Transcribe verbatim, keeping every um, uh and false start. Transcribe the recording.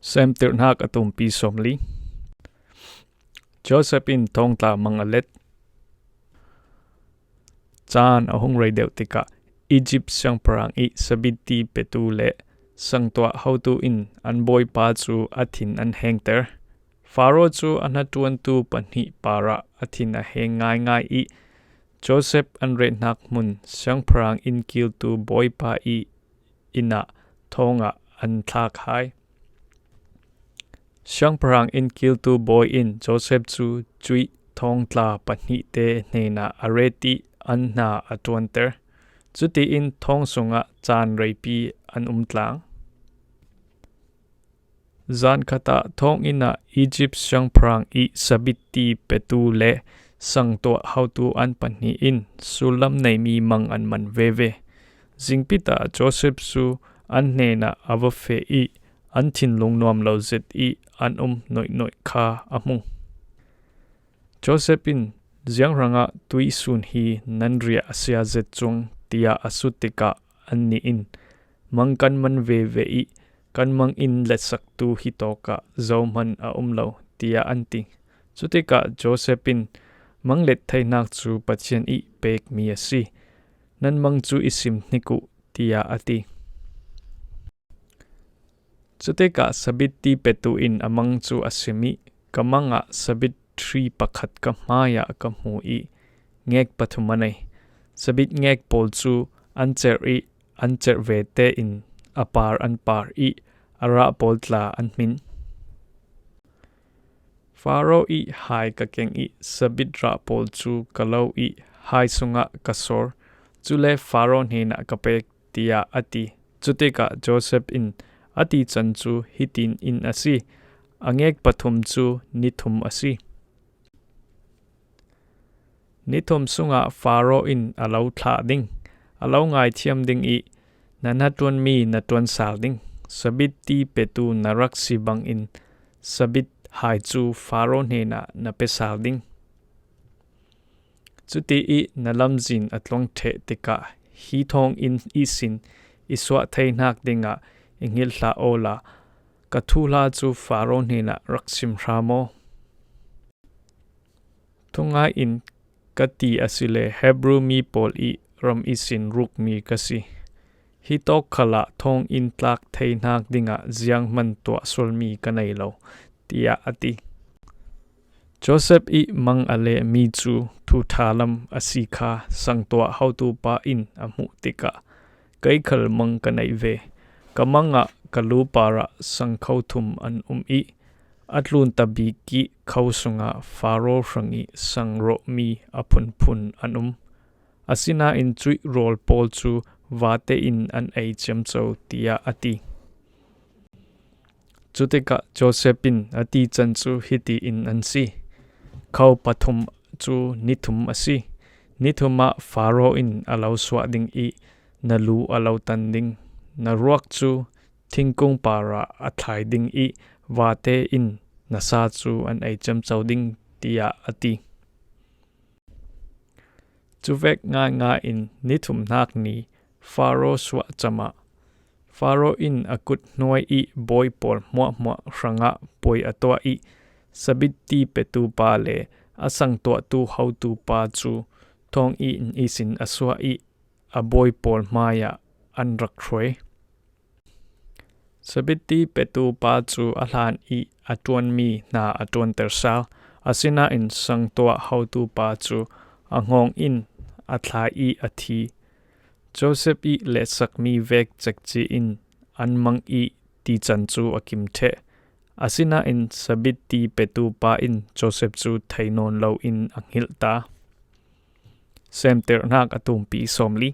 Semtirhnak a tumpi sawmli. Joseph in thawngtla mang a let. Caan a hung rei deuh tikah Egypt siangpahrang ih sabitti petu le sangtuah hotu in an bawipa cu a thin an hengter. Faro cu a hnaṭuantu pahnih parah a thin a heng ngaingai ih Joseph an rethnak hmun siangpahrang in kiltu bawipa ih inn ah thawngah an thlak hai. Siangpahrang in kiltu bawi in Joseph cu cuih thawngtla pahnihte hnenah a ret ih an hna a ṭuanter. Cutiin thawng sungah caan reipi an um tlang. Zan khatah thawng inn ah Egypt siangpahrang ih sabitti petu le sangtuah hotu an pahnih in sullam neimi mang an man veve. Zingpit ah Joseph cu an hnenah a va feh ih an thinlung nuam lo zet ih an um noihnoih kha a hmu. Joseph in, "Zianghrangah tuihsun hi nan riah a sia zet cuang?" tiah a sut tikah annih in, "Mang kan man veve ih kan mang in letsaktu hitawkah zohman a um lo," tiah an ti. Cutikah Joseph in, "Mang let theinak cu Pathian ih pekmi a si. Nan mang cu i sim hnik uh," tiah a ti. Cutikah sabitti petu in a mang cu a sim ih, "Ka mang ah sabit ṭhi pakhat ka hmaiah ka hmu ih ngek pathum a nei. Sabit ngek pawl cu an cerh ih an cerh ve tein a par an par ih a rah pawl tla an hmin. Faro ih hai ka keng ih sabit rah pawl cu ka lo ih hai sungah ka sor. Cule Faro hnenah ka pek," tiah a ti. Cutikah Joseph in a tican cu hitin in a si: A ngek pathum cu ni thum a si. Ni thum sungah Faro in a lo thlah ding, a lo ngaithiam ding ih na hnaṭuanmi na ṭuan sal ding. Sabitti petu na rak si bangin sabit hai cu Faro hnenah na pe sal ding. Cuti ih na lamzin a tluang ṭheh tikah hi thawng inn ihsin i suah theinak dingah i hngilh hlah awla ka thuhla cu Faro hnenah rak sim hram aw. Thungai in ka ti asile Hebru mi pawl ih ram ihsin rukmi ka si. Hi tawk khalah thawng inn tlak theinak dingah zianghman tuah sualmi ka nei lo, tiah a ti. Joseph ih mang a lehmi cu thuṭha lam a si kha sangtuah hotu pa in a hmuh tikah, "Kei khal mang ka neih ve. Ka mang ah ka lu parah sangkho thum an um ih a tlunta bik ih kho sungah Faro hrangih sang rawhmi a phunphun an um. Asinain cuih rawl pawl cu vate in an ei ciamco," tiah a ti. Cutikah Joseph in a tican cu hitiin an si: Kho pathum cu ni thum a si. Ni thum ah Faro in a lo suah ding ih na lu a lo tan ding. Na ruak cu thingkung parah a thlai ding ih vate in na sa cu an ei ciamco ding, tiah a ti. Cuvek ngaingai in ni thumnak ni Faro suah cam ah Faro in a kut hnuai ih bawi pawl hmuahhmuah hrangah puai a tuah ih sabitti petu pa le a sangtuahtu hotu pa cu thawng inn ihsin a suah ih a bawi pawl hmaiah an rak hruai. Sabitti petu pa cu a hlan ih a ṭuanmi hna a ṭuanter sal. Asinain sangtuah hotu pa cu a hngawng in a thlai ih a thi. Joseph ih letsakmi vek cekci in an mang ih tican cu a kim ṭheh. Asinain sabitti petu pa in Joseph cu thei nawn loin a hngilh ta. Semterhnak a tumpi sawmli.